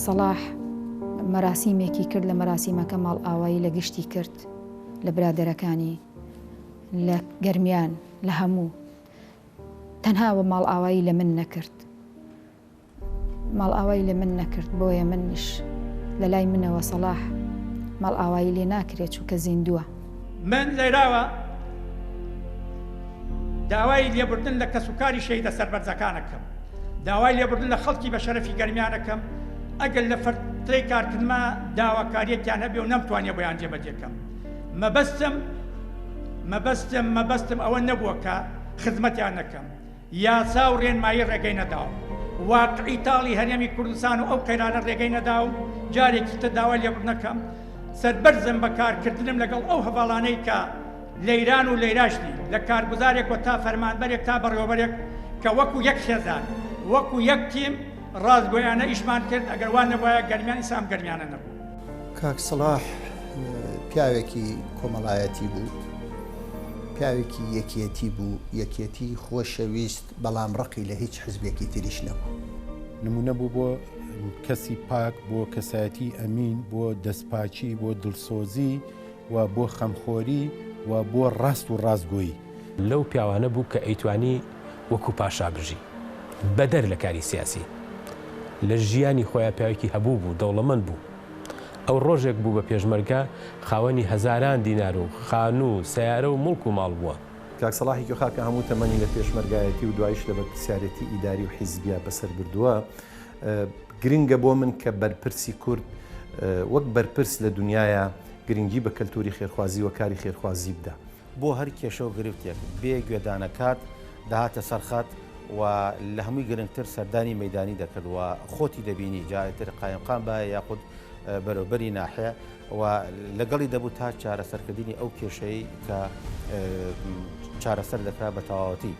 سەڵاح مەراسیمێکی کرد لە مەراسیمەکە ماڵئاوایی لە گشتی کرد لە برادەرەکانی لە گەرمیان لە هەموو تەنها وە ماڵئاوایی لە من نەکرد ماڵئاوای لە من نەکرد بۆیە منیش لە لای منەوە سەڵاح ماڵئاوایی لێ ناکرێت چونکە زیندووە. من لێراوە داوای لێبوردن لە کەسوکاری شەهیدە سەربەرزەکان ئەکەم، داوای لێبوردن لە خەڵکی بە شەرەفی گەرمیان ئەکەم، ئەگەر لە فەترەی کارکردنما داواکاریەکیان هەبێ و نەمتوانیە بۆیان جێبەجێ کەم. مەبەستم مەبەستم مەبەستم ئەوە نەبووە کە خزمەتیان نەکەم. یاسا و ڕێنمایی ڕێگەی نەداوم. واقعی تاڵی هەرێمی کوردستان و ئەو قەیرانە ڕێگەی نەداوم جارێکی تر داوای لێبوردن ئەکەم. سەربەرزم بە کارکردنم لەگەڵ ئەو هەڤاڵانەی کە لەیران و لەیراش نین، لە کارگوزارێکەوە تا فەرمانبەرێک تا بەڕێوەبەرێک کە وەکو یەک خێزان، وەکو یەک تیم ڕاستگۆیانە ئیشمان کرد، ئەگەر وا نەبوایە گەرمیان ئیستا ئەم گەرمیانە نەبوو. کاک سەڵاح پیاوێکی کۆمەڵایەتی بوو، پیاوێکی یەکێتی بوو، یەکێتی خۆشەویست، بەڵام ڕقی لە هیچ حزبێکی تریش نەبوو. نمونە بوو بۆ کەسی پاک، بۆ کەسایەتی ئەمین، بۆ دەستپاکی، بۆ دڵسۆزی و بۆ خەمخۆری و بۆ ڕاست و ڕاستگۆیی. لەو پیاوانە بوو کە ئەیتوانی وەکوو پاشا بژی. بەدەر لە کاری سیاسی. لە ژیانی خۆیا پیاوێکی هەبوو بوو، دەوڵەمەند بوو. ئەو ڕۆژێک بوو بە پێشمەرگە خاوەنی هەزاران دینار و خانوو و سەیارە و موڵک و ماڵ بووە. کاک سەڵاحی کوێخا کە هەموو تەمەنی لە پێشمەرگایەتی و دواییش لە بەرپرسیارێتی ئیداری و حیزبیا بەسەر بردووە، گرنگە بۆ من کە بەرپرسی کورد وەک بەرپرس لە دونیایا گرنگی بە کەلتوری خێرخوازی و کاری خێرخوازی بدا. بۆ هەر کێشە و گرفتێک بێ گوێدانە کات دەهاتە سەر خەت و لە هەمووی گرنگتر سەردانی مەیدانی دەکرد و خۆتی دەبینی جا ئیتر قایمقام بایە یاخود بەرەوبەری ناحیە و لەگەڵی دەبوو تا چارەسەرکردنی ئەو کێشەی کە چارەسەر دەکرا بە تەواوەتی.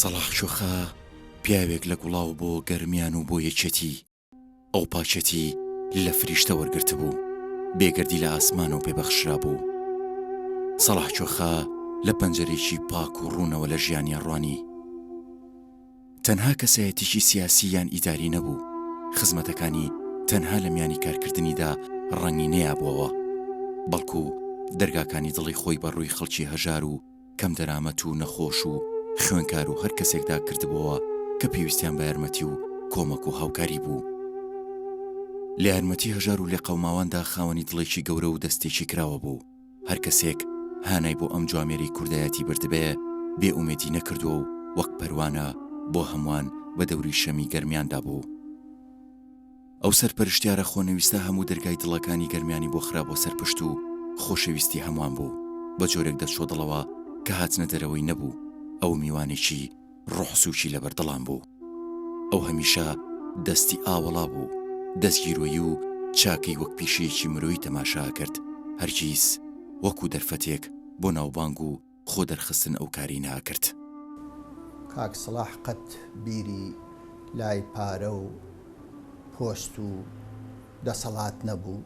سەڵاح کوێخا پیاوێک لە گوڵاو بۆ گەرمیان و بۆ یەکێتی. ئەو پاکێتی لە فریشتە وەرگرتبوو، بێگەردی لە ئاسمانەوە پێ بەخشرابوو. سەڵاح کوێخا لە پەنجەرەیەکی پاک و ڕوونەوە لە ژیانی ئەڕوانی. تەنها کەسایەتیکی سیاسی یان ئیداری نەبوو، خزمەتەکانی تەنها لە میانی کارکردنیدا ڕەنگی نەیابووەوە، بەڵکو دەرگاکانی دڵی خۆی بە ڕووی خەڵکی هەژار و کەمدەرامەت و نەخۆش و خوێنکار و هەر کەسێکدا کردبۆوە کە پێویستیان بە یارمەتی و کۆمەک و هاوکاری بوو. لە یارمەتی هەژار و لێقەوماواندا خاوەنی دڵێکی گەورە و دەستێکی کراوە بوو. هەر کەسێک هانای بۆ ئەم جوامێرەی کوردایەتی بردبێ، بێ ئومێدی نەکردووە و وەک پەروانە بۆ هەمووان بە دەوری شەمی گەرمیاندا بوو. ئەو سەرپەرشتیارە خۆنەویستە هەموو دەرگای دڵەکانی گەرمیانی بۆ خرابووە سەر پشت و خۆشەویستی هەمووان بوو، بە جۆرێک دەچووە دڵەوە کە هاتنە دەرەوەی نەبوو، ئەو میوانێکی ڕۆح سووکی لەبەر دڵان بوو. ئەو هەمیشە دەستی ئاوەڵا بوو، دەستگیرۆیی و چاکەی وەک پیشەیەکی مرۆیی تەماشا ئەکرد، هەرگیز وەکوو دەرفەتێک بۆ ناوبانگ و خۆ دەرخستن ئەو کارەی نەئەکرد. کاک سڵاح قەت بیری لای پارە و پۆست و دەسەڵات نەبوو،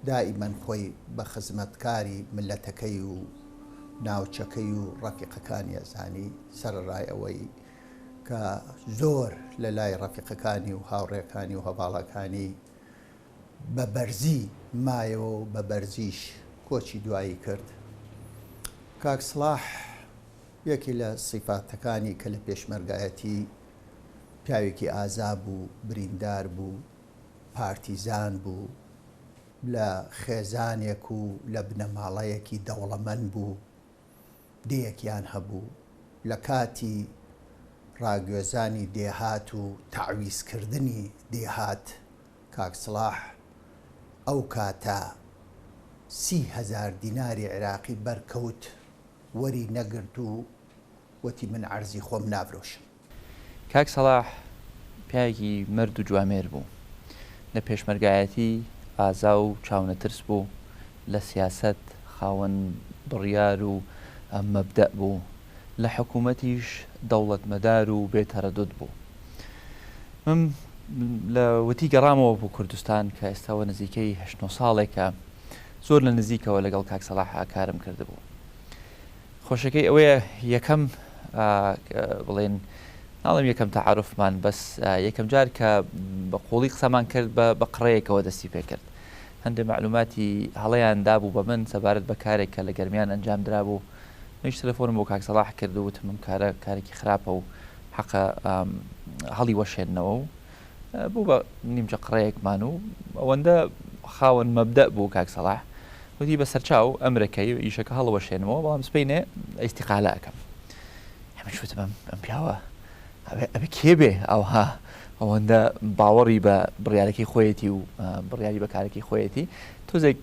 دائیمەن خۆی بە خزمەتکاری مللەتەکەی و ناوچەکەی و ڕەفیقەکانی ئەزانی، سەرەڕای ئەوەی کە زۆر لە لای ڕەفیقەکانی و هاوڕێکانی و هەڤاڵەکانی بە بەرزی مایەوە و بە بەرزیش کۆچی دوایی کرد. کاک سڵاح یەکێ لە سیفاتەکانی کە لە پێشمەرگایەتی پیاوێکی ئازا بوو، بریندار بوو، پارتیزان بوو، لە خێزانێک و لە بنەماڵەیەکی دەوڵەمەند بوو، دێیەکیان هەبوو، لە کاتی ڕاگوێزانی دێهات و تەعویزکردنی دێهات کاک سڵاح ئەو کاتە 30,000 دیناری عێراقی بەرکەوت وەری نەگرت و وتی من عەرزی خۆم نافرۆشم. کاک سەڵاح پیاوێکی مەرد و جوامێر بوو. لە پێشمەرگایەتی ئازا و چاونەترس بوو، لە سیاسەت خاوەن بڕیار و مەبدەء بوو، لە حکوومەتیش دەوڵەتمەدار و بێ تەرەدود بوو. من لە وتی گەڕامەوە بۆ کوردستان کە ئێستا وە نزیکەی هەشت نۆ ساڵێکە. زۆر لە نزیکەوە لەگەڵ کاک سەڵاح کارم کردبوو. خۆشەکەی ئەوەیە یەکەم بڵێن ناڵێم یەکەم تەعاروفمان بەس یەکەم جار کە بە قوڵی قسەمان کرد بە بە قڕەیەکەوە دەستی پێکرد هەندێک معلوماتی هەڵەیان دابوو بە من سەبارەت بە کارێک کە لە گەرمیان ئەنجام درابوو منیش تەلەفۆنم بۆ کاک سەڵاح کرد و وتم ئەم کارە کارێکی خراپە و حەقە هەڵی وەشێننەوە و بوو بە نیمچە قڕەیەکمان و ئەوەندە خاوەن مەبدەء بوو کاک سەڵاح وتی بە سەرچاو ئەمرەکەی ئیشەکە هەڵوەشێنمەوە بەڵام سبەینێ ئیستیقالە ئەکەم ئەمنیش وتم ئەم ئەم پیاوە ئەبێ ئەبێ کێ بێ ئەوها ئەوەندە باوەڕی بە بڕیارەکەی خۆیەتی و بڕیاری بە کارەکەی خۆیەتی تۆزێک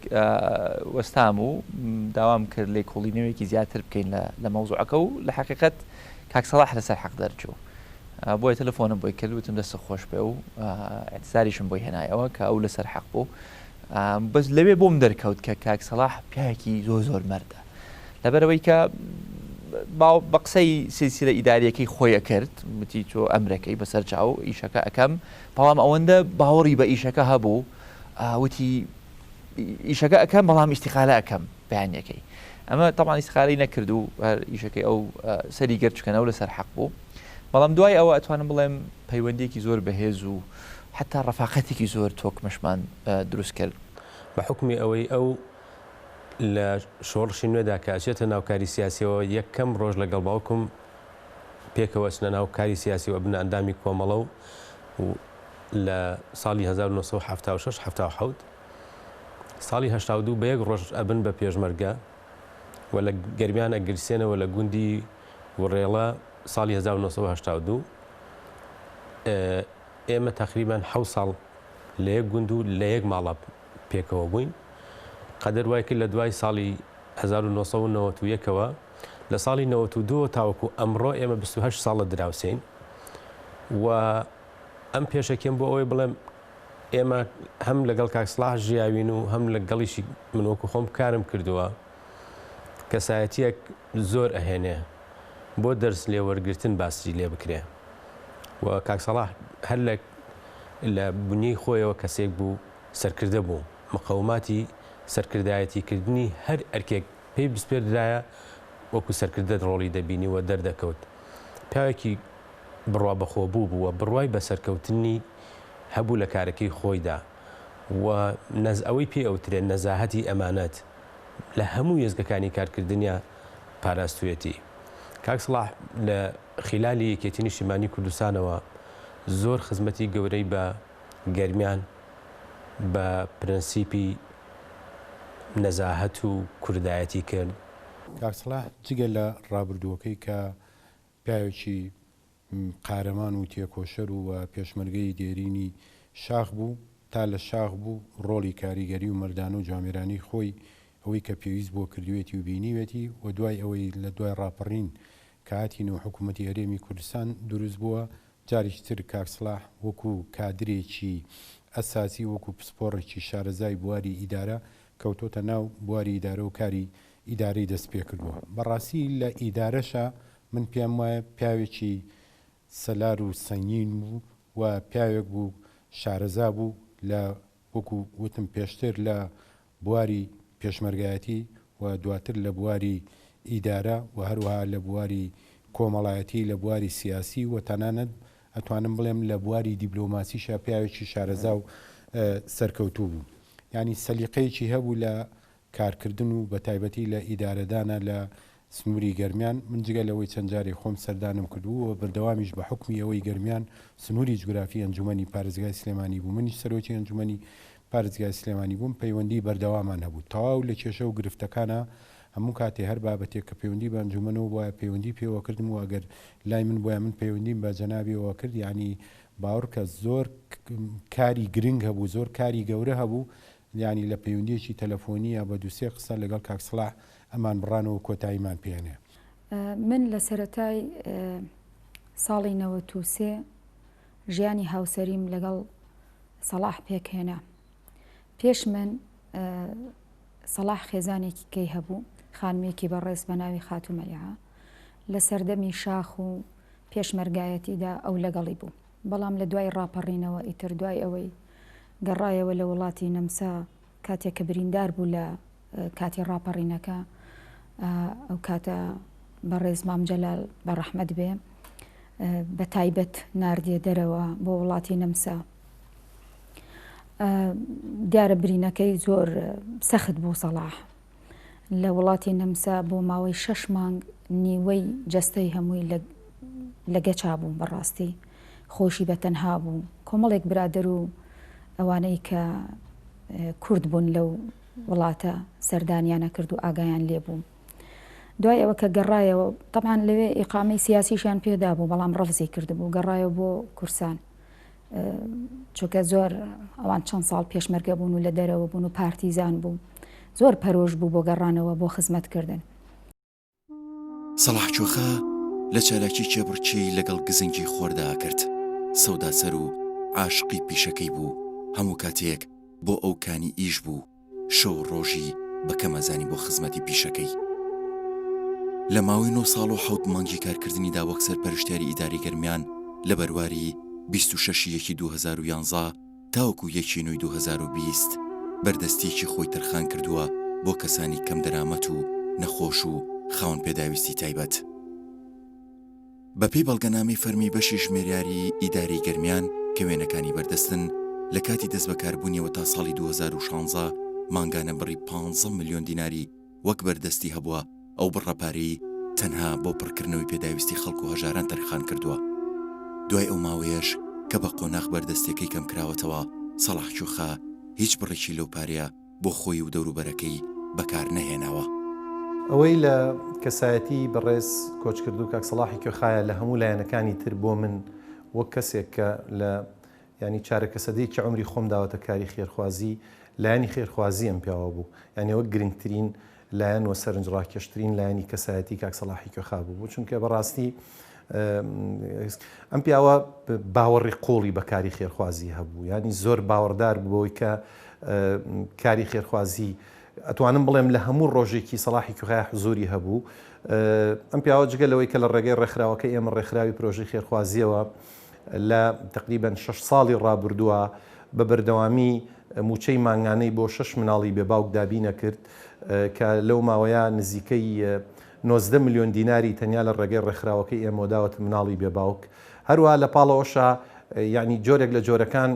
وەستام و داوام کرد لێکۆڵینەوەیەکی زیاتر بکەین لە لە مەوزوعەکە و لە حەقیقەت کاک سەڵاح لەسەر حەق دەرچوو بۆیە تەلەفۆنم بۆی کرد وتم دەستت خۆش بێ و ئیعتزاریشم بۆی هێنایەوە کە ئەو لەسەر حەق بوو بەس لەوێ بۆم دەرکەوت کە کاک سەڵاح پیاوێکی زۆر زۆر مەردە لەبەرەوەی کە بە قسەی سلسلە ئیداریەکەی خۆی ئەکرد وتی تۆ ئەمرەکەی بەسەر چاو ئیشەکە ئەکەم بەڵام ئەوەندە باوەڕی بە ئیشەکە هەبوو وتی ئیشەکە ئەکەم بەڵام ئیستیقالە ئەکەم بەیانیەکەی ئەمە تەبعەن ئیستیقالەی نەکرد و هەر ئیشەکەی ئەو سەری گرت چونکە ئەو لەسەر حەق بوو بەڵام دوای ئەوە ئەتوانم بڵێم پەیوەندیەکی زۆر بەهێز و حتا ڕەفاقەتێکی زۆر تۆکمەشمان دروست کرد. بە حوکمی ئەوەی ئەو لە شۆڕشی نوێدا کە ئەچێتە ناو کاری سیاسیەوە یەکەم ڕۆژ لەگەڵ باوکم پێکەوە ئەچنە ناو کاری سیاسی و ئەبنە ئەندامی کۆمەڵە و لە ساڵی 1976 77 ساڵی 82 بە یەک ڕۆژ ئەبن بە پێشمەرگە و لە گەرمیان ئەگیرسێنەوە لە گوندی وڕێڵە ساڵی 1982 ئێمە تەقریبەن حەوت ساڵ لە یەک گوند و لە یەک ماڵە پێکەوە بووین. قەدەر وای کرد لە دوای ساڵی 1991 ەوە لە ساڵی 92 ەوە تاوەکو ئەمڕۆ ئێمە 28 ساڵە دراوسێین و ئەم پێشەکیەم بۆ ئەوەی بڵێم ئێمە هەم لەگەڵ کاک سڵاح ژیاوین و هەم لەگەڵیشی من وەکو خۆم کارم کردووە کەسایەتیەک زۆر ئەهێنێ بۆ دەرس لێ وەرگرتن باسی لێ بکرێ و کاک سەڵاح هەر لە لە بنیەی خۆیەوە کەسێک بوو سەرکردە بوو مقەوماتی سەرکردایەتی کردنی هەر ئەرکێک پێی بسپێردرایە وەکو سەرکردە ڕۆڵی دەبینی و دەردەکەوت پیاوێکی بڕوا بەخۆبوو بوو و بڕوای بە سەرکەوتنی هەبوو لە کارەکەی خۆیدا و نەز ئەوەی پێی ئەوترێ نەزاهەتی ئەمانەت لە هەموو وێستگەکانی کارکردنیا پاراستوویەتی. کاک سڵاح لە خیلالی یەکێتی نیشتیمانی کوردستانەوە زۆر خزمەتی گەورەی بە گەرمیان بە پرەنسیپی نەزاهەت و کوردایەتی کرد. کاک سڵاح جگە لە ڕابردووەکەی کە پیاوێکی قارەمان و تێکۆشەر و پێشمەرگەی دێرینی شاخ بوو، تا لە شاخ بوو ڕۆڵی کاریگەری و مەردانە و جوامێرانەی خۆی ئەوەی کە پێویست بووە کردوویەتی و بینیوێتی و دوای ئەوەی لە دوای ڕاپەڕین کە هاتین و حکوومەتی هەرێمی کوردستان دروست بووە جارێکی تر کاک سڵاح وەکوو کادرێکی ئەساسی وەکوو پسپۆڕێکی شارەزای بواری ئیدارە کەوتۆتە ناو بواری ئیدارە و کاری ئیدارەی دەست پێکردووە. بەڕاستی لە ئیدارەشا من پێم وایە پیاوێکی سەلار و سەنگین بوو و پیاوێک بوو شارەزا بوو لە وەکو وتم پێشتر لە بواری پێشمەرگایەتی و دواتر لە بواری ئیدارە و هەروەها لە بواری کۆمەڵایەتی لە بواری سیاسی و تەنانەت ئەتوانم بڵێم لە بواری دیبلۆماسیشا پیاوێکی شارەزا و سەرکەوتوو بوو. یانی سەلیقەیەکی هەبوو لە کارکردن و بەتایبەتی لە ئیدارەدانە لە سنووری گەرمیان، من جگە لەوەی چەند جارێک خۆم سەردانم کردبوو و بەردەوامیش بە حوکمی ئەوەی گەرمیان سنووری جوگرافی ئەنجوومەنی پارێزگای سلێمانی بوو منیش سەرۆکی ئەنجوومەنی پارێزگای سلێمانی بووم پەیوەندی بەردەوامان هەبوو تەواو لە کێشە و گرفتەکانا هەموو کاتێ هەر بابەتێک کە پەیوەندی بە ئەنجوومەنەوە بوایە پەیوەندی پێوە کردم و ئەگەر لای من بوایە من پەیوەندیم بە جەنابیەوە کرد یانی باوەڕکە زۆر کاری گرنگ هەبوو زۆر کاری گەورە هەبوو یانی لە پەیوندیەکی تەلەفۆنییا بە دوو سێ قسە لەگەڵ کاک سڵاح ئەمان بڕانەوە و کۆتاییمان پێ هێنا. من لە سەرەتای ساڵی 93 ژیانی هاوسەریم لەگەڵ سەڵاح پێکهێنا. پێش من سەڵاح خێزانێکی کەی هەبوو، خانمێکی بەڕێز بە ناوی خاتوو مەلیعە. لە سەردەمی شاخ و پێشمەرگایەتیدا ئەو لەگەڵی بوو. بەڵام لە دوای ڕاپەڕینەوە ئیتر دوای ئەوەی گەڕایەوە لە وڵاتی نەمسا کاتێک کە بریندار بوو لە. کاتی ڕاپەڕینەکە ئەو کاتە بەڕێز مام جەلال بە ڕەحمەت بێ بە تایبەت ناردیە دەرەوە بۆ وڵاتی نەمسا. دیارە برینەکەی زۆر سەخت بوو سەڵاح لە وڵاتی نەمسا بۆ ماوەی شەش مانگ نیوەی جەستەی هەمووی لە گەچا بوو بەڕاستی خۆشی بە تەنها بوو کۆمەڵێک برادەر و ئەوانەی کە کورد بوون لەو وڵاتە سەردانیانە کرد و ئاگایان لێ بوو دوای ئەوە کە گەڕایەوە تەبعەن لەوێ ئیقامەی سیاسیشیان پێدا بوو بەڵام ڕەفزی کردبوو گەڕایەوە بۆ کورسان چونکە زۆر ئەوان چەند ساڵ پێشمەرگە بوون و لە دەرەوە بوون و پارتیزان بوو زۆر پەرۆش بوو بۆ گەڕانەوە بۆ خزمەتکردن. سەڵاح کوێخا لە چالاکی کێبڕکێی لەگەڵ گزنگی خۆردا ئەکرد، سەوداسەر و عاشقی پیشەکەی بوو، هەموو کاتێک بۆ ئەو کانی ئیش بوو، شەو و ڕۆژی بە کەم ئەزانی بۆ خزمەتی پیشەکەی. لە ماوەی نۆ ساڵ و حەوت مانگی کارکردنیدا وەک سەرپەرشتیاری ئیدارەی گەرمیان لە بەرواری 26 یەکی 2011 تاوەکو یەکی نۆی 2020 بەردەستییەکی خۆی تەرخان کردووە بۆ کەسانی کەمدەرامەت و نەخۆش و خاوەن پێداویستی تایبەت. بەپێی بەڵگەنامەی فەرمی بەشی ژمێریاریی ئیدارەی گەرمیان کە وێنەکانی بەردەستن، لە کاتی دەستبەکاربوونیەوە تا ساڵی 2016 مانگانە بڕی پانزە ملیۆن دیناری وەک بەردەستی هەبووە، ئەو بڕە پارەی تەنها بۆ پڕکردنەوەی پێداویستی خەڵک و هەژاران تەرخان کردووە. دوای ئەو ماوەیەش کە بە قۆناغ بەردەستیەکەی کەمکراوەتەوە، سەڵاح کوێخا هیچ بڕێکی لەو پارەیە بۆ خۆی و دەوروبەرەکەی بەکار نەهێناوە. ئەوەی لە کەسایەتی بەڕێز کۆچکردوو کاک سەڵاحی کوێخایە لە هەموو لایەنەکانی تر بۆ من وەک کەسێک کە لە یانی چارەکە سەدەیەکی عومری خۆم داوەتە کاری خێرخوازی لایەنی خێرخوازی ئەم پیاوە بوو یانی وەک گرنگترین لایەن و سەرنجڕاکێشترین لایەنی کەسایەتی کاک سەڵاحی کوێخا بوو چونکە بەڕاستی ئەم پیاوە باوەڕی قوڵی بە کاری خێرخوازی هەبوو ینی زۆر باوەڕدار بوو بەوەی کە کاری خێرخوازی ئەتوانم بڵێم لە هەموو ڕۆژێکی سەڵاحی کوێخای حزوری هەبوو ئەم پیاوە جگە لەوەی کە لە ڕێگەی ڕێکخراوەکە ئێمە ڕێکخراوی پرۆژەی خێرخوازیەوە لە تقریبا شەش ساڵی ڕابردووە بە بەردەوامی مووچەی مانگانەی بۆ شەش مناڵی بێ باوک دابینە کرد کە لەو ماوەیە نزیکەی 19 ملیۆن دیناری تەنیا لە ڕێگەی ڕێکخراوەکەی ئێمەوە داوەتە مناڵی بێ باوک هەروەها لە پاڵەوەشا یعنی جۆرێک لە جۆرەکان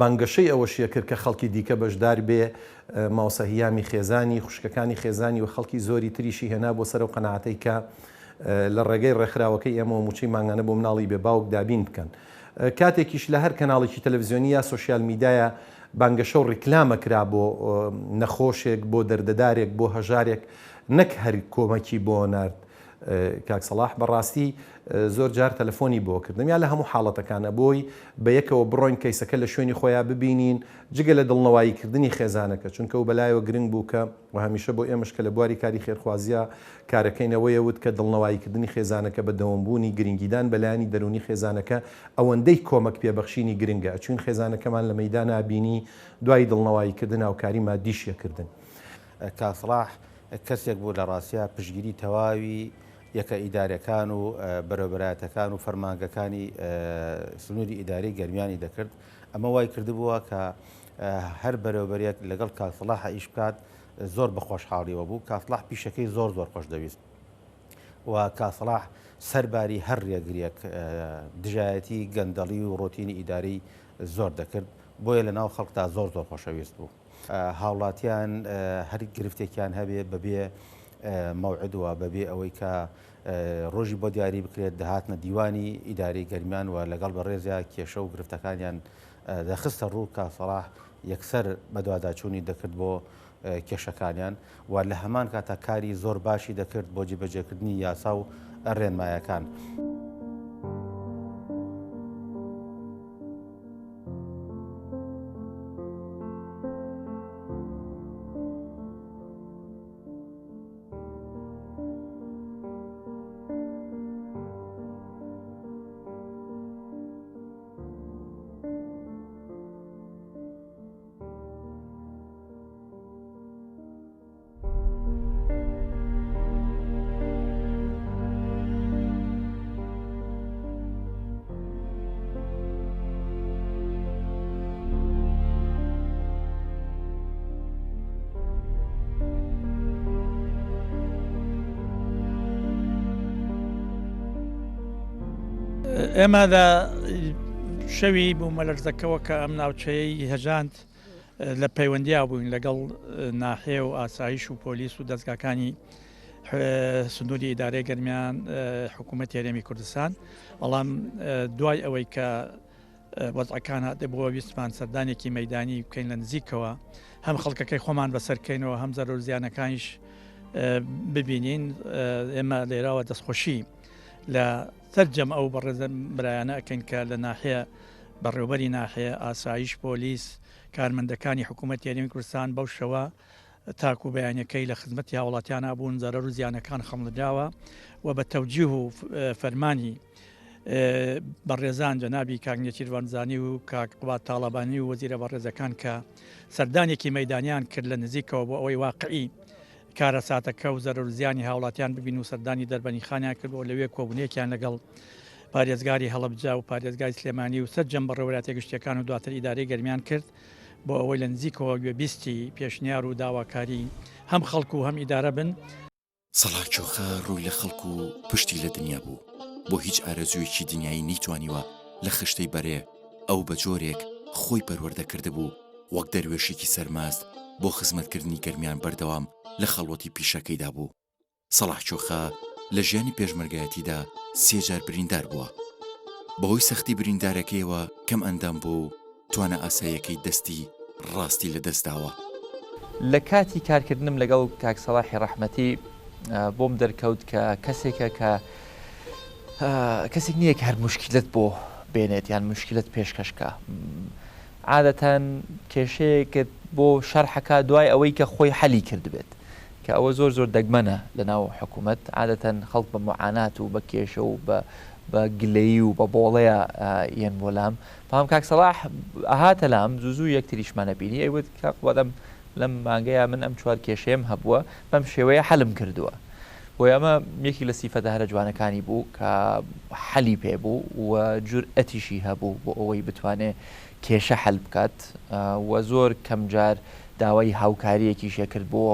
بانگەشەی ئەوەشی ئەکرد کە خەڵکی دیکە بەشدار بێ، مامۆستا هیامی خێزانی، خوشکەکانی خێزانی و خەڵکی زۆری تریشی هێنا بۆ سەر ئەو قەناعەتەی کە لە ڕێگەی ڕێکخراوەکەی ئێمەوە مووچەی مانگانە بۆ مناڵی بێ باوک دابین بکەن. کاتێکیش لە هەر کەناڵێکی تەلەفزیۆنی یا سۆشیال میدایا بانگەشە و ڕیکلامە کرا بۆ نەخۆشێک، بۆ دەردەدارێک، بۆ هەژارێک، نەک هەر کۆمەکی بۆ نارد، کاک سەڵاح بەڕاستی زۆر جار تەلەفۆنی بۆ کردم یا لە هەموو حاڵەتەکانە بۆی بە یەکەوە بڕۆین کەیسەکە لە شوێنی خۆیان ببینین جگە لە دڵنەوایی کردنی خێزانەکە چونکە و بەلایەوە گرنگ بوو کە و هەمیشە بۆ ئێمەش کە لە بواری کاری خێرخوازیە کارەکەین ئەوەیە وت کە دڵنەوایی کردنی خێزانەکە بە دەوەمبوونی گرنگیدان بە لایەنی دەروونی خێزانەکە ئەوەندەی کۆمەک پێبەخشینی گرنگە ئەچوین خێزانەکەمان لە مەیدانا بینی دوای دڵنەوایی کردن هاوکاری مادیشیە کردن. کاک سڵاح کەسێک بوو لە ڕاستیا پشتگیری تەواوی یەکە ئیدارەکان و بەرێوبەرایەتەکان و فەرمانگەکانی سنووری ئیدارەی گەرمیانی دەکرد ئەمە وای کردبووە کە هەر بەرێوبەرێک لەگەڵ کاک سڵاح ئیش بکات زۆر بە خۆشحاڵیەوە بوو کاک سڵاح پیشەکەی زۆر زۆر خۆش دەویست و کاک سڵاح سەرباری هەر رێگریەک دژایەتی گەندەڵی و ڕۆتینی ئیداری زۆر دەکرد بۆیە لە ناو خەڵکدا زۆر زۆر خۆشەویست بوو. هاوڵاتیان هەر گرفتێکیان هەبێ بەبێ مەوعد و بەبێ ئەوەی کە ڕۆژی بۆ دیاری بکرێت دەهاتنە دیوانی ئیدارەی گەرمیان و لەگەڵ بەڕێزیا کێشە و گرفتەکانیان دەخستە ڕوو کاک سەڵاح یەکسەر بەدواداچوونی دەکرد بۆ کێشەکانیان و لە هەمان کاتا کاری زۆر باشی دەکرد بۆ جێبەجێکردنی یاسا و ڕێنمایەکان. ئێمە لە شەوی بوومەلەرزەکەوە کە ئەم ناوچەیەی هەژاند لە پەیوەندیا بووین لەگەڵ ناحیە و ئاسایش و پۆلیس و دەزگاکانی سنووری ئیدارەی گەرمیان حکوومەتی هەرێمی کوردستان بەڵام دوای ئەوەی کە وەزعەکان هاتێ بۆ ویستمان سەردانێکی مەدانی بکەین لە نزیکەوە هەم خەڵکەکەی خۆمان بەسەرکەینەوە هەم زەرەر زیانەکانیش ببینین ئێمە لێراوە دەستخۆشی لە سەرجەم ئەو بەڕێزە برایانە ئەکەین کە لە ناحیە بەڕێوبەری ناحیە ئاسایش پۆلیس کارمەندەکانی حکوومەتی هەرێمی کوردستان بەو شەوە تاکو بەیانەکەی لە خزمەتی هاوڵاتیانە بوون زەرەر و زیانەکان خەمڵدراوە و بە تەوجیه و فەرمانی بەڕێزان جەنابی کاک نێچیرڤان بارزانی و کاک قوباد تاڵەبانی و وەزیرە بەڕێزەکان کە سەردانێکی مەیدانیان کرد لە نزیکەوە بۆ ئەوەی واقعی کارەساتەکە و زەرەر و زیانی هاوڵاتیان ببین و سەردانی دەربەنیخانیان کرد و لەوێ کۆبوونێکیان لەگەڵ پارێزگاری هەڵەبجە و پارێزگای سلێمانی و سەرجەم بەڕێوەبەرایەتیە گشتیەکان و دواتر ئیدارەی گەرمیان کرد بۆ ئەوەی لە نزیکەوە گوێبیستی پێشنیار و داواکاری هەم خەڵک و هەم ئیدارە بن. سەڵاح کۆخە ڕووی لە خەڵک و پشتی لە دنیا بوو، بۆ هیچ ئارەزوویەکی دنیایی نەیتوانیوە لە خشتەی بەرێ، ئەو بە جۆرێک خۆی پەروەردە کردبوو وەک دەروێشێکی سەرماست بۆ خزمەتکردنی گەرمیان بەردەوام لە خەڵوەتی پیشەکەیدا بوو. سەڵاح کۆخە لە ژیانی پێشمەرگایەتیدا سێ جار بریندار بووە. بەهۆی سەختی بریندارەکەیەوە کەم ئەندام بووە و توانا ئاساییەکەی دەستی ڕاستی لە دەست داوە. لە کاتی کارکردنم لەگەڵ کاک سەڵاحی ڕەحمەتی بۆم دەرکەوت کە کەسێکە کە کەسێک نییە کە هەر موشکیلەت بۆ بێنێت یان موشکیلەت پێشکەش کا عادەتەن کێشەیەکت بۆ شەرحەکا دوای ئەوەی کە خۆی حەلی کردبێت کە ئەوە زۆر زۆر دەگمەنە لە ناو حکوومەت عادەتەن خەڵک بە معانات و بە کێشە و بە بە گلەیی و بە بۆڵەیە یەن بۆ لام بەڵام کاک سەڵاح ئەهاتە لام زوو زوو یەکتریشمان ئەبینی ئەیوت کاک قوباد ئەم لەم مانگەیا من ئەم چوار کێشەیەم هەبووە بەم شێوەیە حەلم کردووە بۆیە ئەمە یەکێک لە سیفەتە هەرە جوانەکانی بوو کە حەلی پێ بوو و جورئەتیشی هەبوو بۆ ئەوەی بتوانێ کێشە حەل بکات و زۆر کەم جار داوای هاوکارییەکیشێ کرد بۆ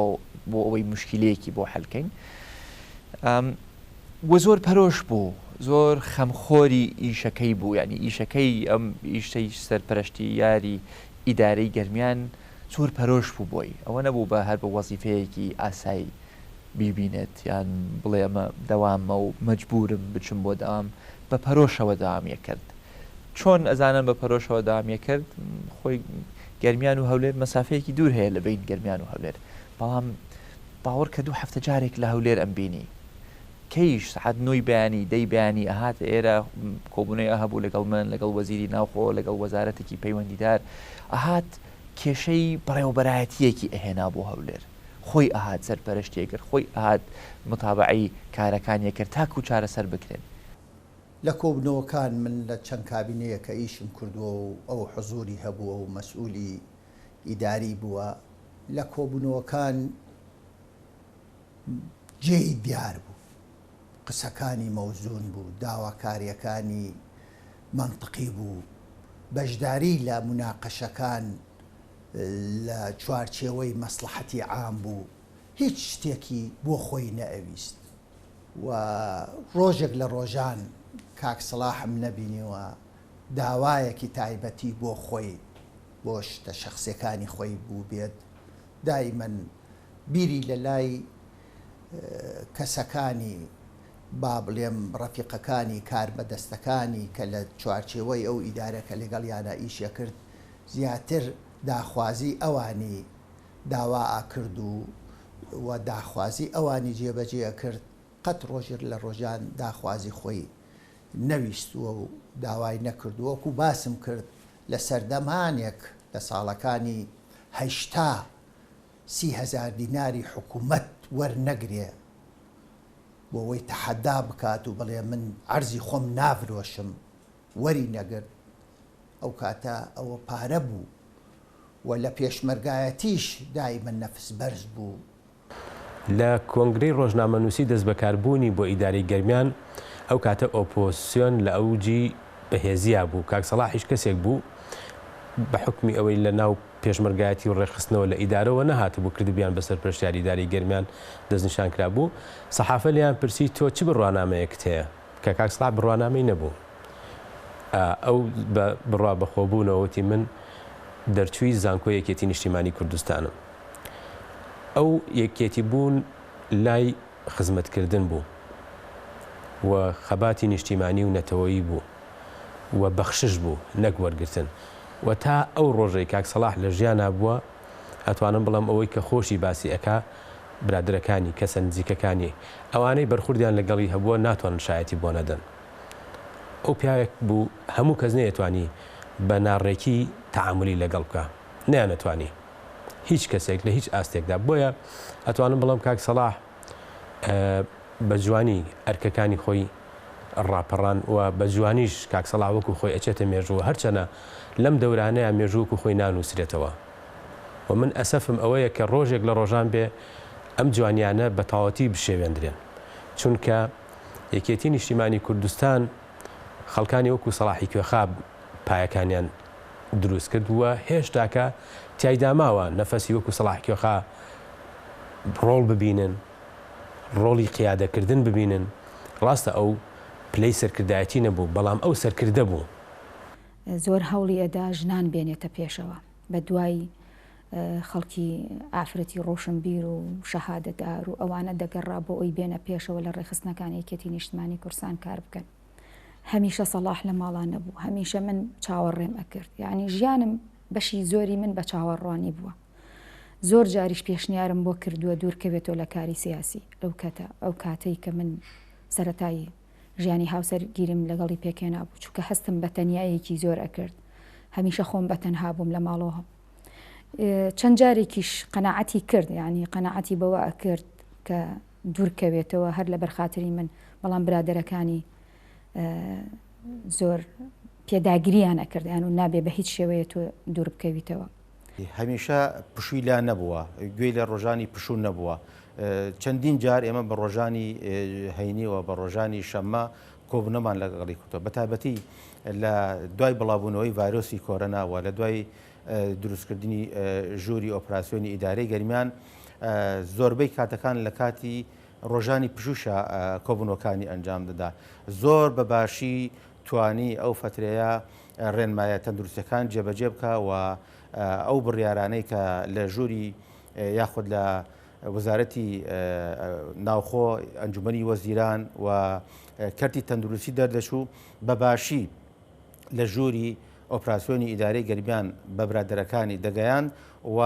بۆ ئەوەی مشکیلەیەکی بۆ حەل کەین. وە زۆر پەرۆش بوو زۆر خەمخۆری ئیشەکەی بوو یانی ئیشەکەی ئەم ئیشەی سەرپەرەشتی یاری ئیدارەی گەرمیان زۆر پەرۆش بوو بۆی ئەوە نەبوو بە هەر بە وەزیفەیەکی ئاسایی بیبینێت یان بڵێ ئەمە دەوامە و مەجبورم بچم بۆ دەوام بە پەرۆشەوە دەوام یەکرد چۆن ئەزانن بە پەرۆشەوە دەوام یەکرد خۆی گەرمیان و هەولێر مەسافەیەکی دوور هەیە لە بەین گەرمیان و هەولێر بەڵام باوەڕ کە دوو هەفتە جارێک لە هەولێر ئەمبینی. کەیش سەعات نۆی بەیانی، دەی بەیانی ئەهاتە ئێرە، کۆبوونەوەی ئەهەبوو لەگەڵ من، لەگەڵ وەزیری ناوخۆ، لەگەڵ وەزارەتێکی پەیوەندیدار. ئەهات کێشەی بەڕێوەبەرایەتییەکی ئەهێنا بۆ هەولێر. خۆی ئەهات سەرپەرشتی ئەکرد، خۆی ئەهات متابەعەی کارەکانی ئەکرد تاکوو چارەسەر بکرێن. لە کۆبوونەوەکان من لە چەند کابینەیەکە ئیشم کردووە و ئەو حزووری هەبووە و مەسئوولی ئیداری بووە، لە کۆبوونەوەکان جێی دیار بوو، قسەکانی مەوزوون بوو، داواکارییەکانی مەنتقی بوو، بەشداری لە موناقەشەکان لە چوارچێوەی مەسڵەحەتی عام بوو، هیچ شتێکی بۆ خۆی نەئەویست و ڕۆژێک لە ڕۆژان کاک سەڵاحم نەبینیوە داوایەکی تایبەتی بۆ خۆی بۆ شتە شەخسیەکانی خۆی بووبێت دایمەن بیری لە لای کەسەکانی با بڵێم ڕەفیقەکانی کاربەدەستەکانی کە لە چوارچێوەی ئەو ئیدارە کە لەگەڵیانا ئیشی ئەکرد زیاتر داخوازی ئەوانی داوا ئەکرد و و داخوازی ئەوانی جێبەجێ ئەکرد قەت ڕۆژێک لە ڕۆژان داخوازی خۆی نەویستووە و داوای نەکردووە وەکو باسم کرد لە سەردەمانێک لە ساڵەکانی 80 30هەزار دیناری حکومەت وەرنەگرێ بۆ ئەوەی تەحەدا بکات و بڵێ من عەرزی خۆم نافرۆشم وەری نەگرت ئەو کاتە ئەوە پارە بوو و لە پێشمەرگایەتیش دایمە نەفس بەرز بوو. لە کۆنگرەی ڕۆژنامەنووسی دەستبەکاربوونی بۆ ئیدارەی گەرمیان، ئەو کاتە ئۆپۆزسیۆن لە ئەوجی بەهێزیا بوو، کاک سەڵاحیش کەسێک بوو بە حوکمی ئەوەی لە ناو پێشمەرگایەتی و ڕێکخستنەوە لە ئیدارەوە نەهاتبوو کردبیان بە سەرپەرشتیاری ئیدارەی گەرمیان دەستنیشانکرابوو، سەحافە لێیان پرسی تۆ چ بڕوانامەیەکت هەیە؟ کە کاک سەڵاح بڕوانامەی نەبوو. ئەو بە بڕوا بەخۆبوونەوە وتی من دەرچووی زانکۆی یەکێتی نیشتیمانی کوردستانم. ئەو یەکێتی بوون لای خزمەتکردن بوو و خەباتی نیشتیمانی و نەتەوەیی بوو و بەخشش بوو نەک وەرگرتن و تا ئەو ڕۆژەی کاک سەڵاح لە ژیانا بووە ئەتوانم بڵێم ئەوەی کە خۆشی باسی ئەکا برادەرەکانی کەسە نزیکەکانی ئەوانەی بەرخوردیان لەگەڵی هەبووە ناتوانن شایەتی بۆ نەدەن ئەو پیاوێک بوو هەموو کەس نەیەتوانی بە ناڕێکی تەعامولی لەگەڵ بکا نەیانەتوانی هیچ کەسێک لە هیچ ئاستێکدا بۆیە ئەتوانم بڵێم کاک سەڵاح بە جوانی ئەرکەکانی خۆی ڕاپەڕان و بە جوانیش کاک سەڵاح وەکو خۆی ئەچێتە مێژوو هەرچەنە لەم دەورانەیە مێژوو وەکو خۆی نانووسرێتەوە و من ئەسەفم ئەوەیە کە ڕۆژێک لە ڕۆژان بێ ئەم جوانیانە بە تەواوەتی بشێوێندرێن چونکە یەکێتی نیشتیمانی کوردستان خەڵکانی وەکو سەڵاحی کوێخا پایەکانیان دروست کرد و هێشتاکە تیایدا ماوە نەفەسی وەکو سەڵاح کوێخا ڕۆڵ ببینن، ڕۆڵی قیادەکردن ببینن، ڕاستە ئەو پلەی سەرکردایەتی نەبوو، بەڵام ئەو سەرکردە بوو. زۆر هەوڵی ئەدا ژنان بێنێتە پێشەوە، بە دوای خەڵکی ئافرەتی ڕۆشنبیر و شەهادەدار و ئەوانە دەگەڕا بۆ ئەوی بێنە پێشەوە لە ڕێکخستنەکانی یەکێتی نیشتمانی کوردستان کار بکەن. هەمیشە سەڵاح لە ماڵا نەبوو، هەمیشە من چاوەڕێم ئەکرد، یانی ژیانم بەشی زۆری من بە چاوەڕوانی بووە. زۆر جاریش پێشنیارم بۆ کردووە دوورکەوێتەوە لە کاری سیاسی لەو کەتە ئەو کاتەی کە من سەرەتای ژیانی هاوسەرگیریم لەگەڵی پێکهێنا بوو چونکە هەستم بە تەنیایەکی زۆر ئەکرد هەمیشە خۆم بە تەنها بووم لە ماڵەوە چەند جارێکیش قەناعەتی کرد یعنی قەناعەتی بەوە ئەکرد کە دوورکەوێتەوە هەر لەبەر خاتری من بەڵام برادەرەکانی زۆر پێداگریان ئەکرد یان و نابێ بە هیچ شێوەیە تۆ دوور بکەویتەوە. هەمیشە پشووی لا نەبووە، گوێی لە ڕۆژانی پشوو نەبووە. چەندین جار ئێمە بە ڕۆژانی هەینی و بە ڕۆژانی شەممە کۆبوونەوەمان لەگەڵی کردووە. بە تایبەتی لە دوای بڵاوبوونەوەی ڤایرۆسی کۆرۆنا و لە دوای دروستکردنی ژووری ئۆپراسیۆنی ئیدارەی گەرمیان زۆربەی کاتەکان لە کاتی ڕۆژانی پشووشا کۆبوونەوەکانی ئەنجام دەدا. زۆر بە باشی توانی ئەو فەترەیە ڕێنمایە تەندروستیەکان جێبەجێ بکا و ئەو بڕیارانەی کە لە ژووری یاخود لە وەزارەتی ناوخۆ، ئەنجومەنی وەزیران و کەرتی تەندروستی دەردەچوو بە باشی لە ژووری ئۆپراسیۆنی ئیدارەی گەرمیان بە برادەرەکانی دەگەیاند و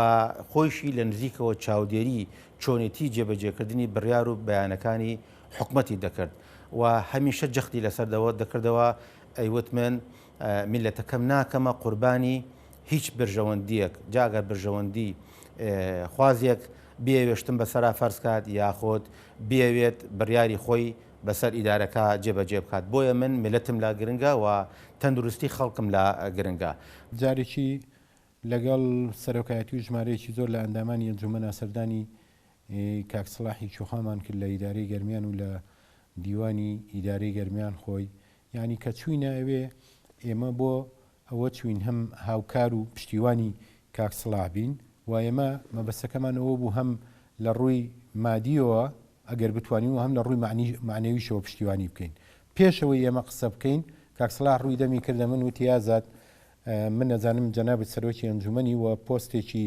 خۆیشی لە نزیکەوە چاودێری چۆنێتی جێبەجێکردنی بڕیار و بەیانەکانی حکومەتی دەکرد و هەمیشە جەختی لەسەر دەکردەوە ئەیوت من میللەتەکەم ناکەمە قوربانی هیچ برژەوەندیەک جا گەر برژەوەندی خوازێک بیەوێت شتم بەسەرا فەرز کات یاخود بیەوێت بڕیاری خۆی بەسەر ئیدارەکە جێبەجێ بکات بۆیە من میللەتم لا گرنگە و تەندروستی خەڵکم لا گرنگە. جارێکی لەگەڵ سەرۆکایەتی و ژمارەیەکی زۆر لە ئەندامانی ئەنجومەنا سەردانی کاک سڵاحی چوخامان کرد لە ئیدارەی گەرمیان و لە دیوانی ئیدارەی گەرمیان خۆی یانی کە چوینە ئەوێ ئێمە بۆ ئەوە چوین هەم هاوکار و پشتیوانی کاک سڵاح بین و ئێمە مەبەستەکەمان ئەوە بوو هەم لە ڕووی مادیەوە ئەگەر بتوانین و هەم لە ڕووی مەعنەویشەوە پشتیوانی بکەین. پێش ئەوەی ئێمە قسە بکەین کاک سڵاح ڕووی دەمی کردە من وتی ئازاد من ئەزانم جەنابت سەرۆکی ئەنجومەنی و پۆستێکی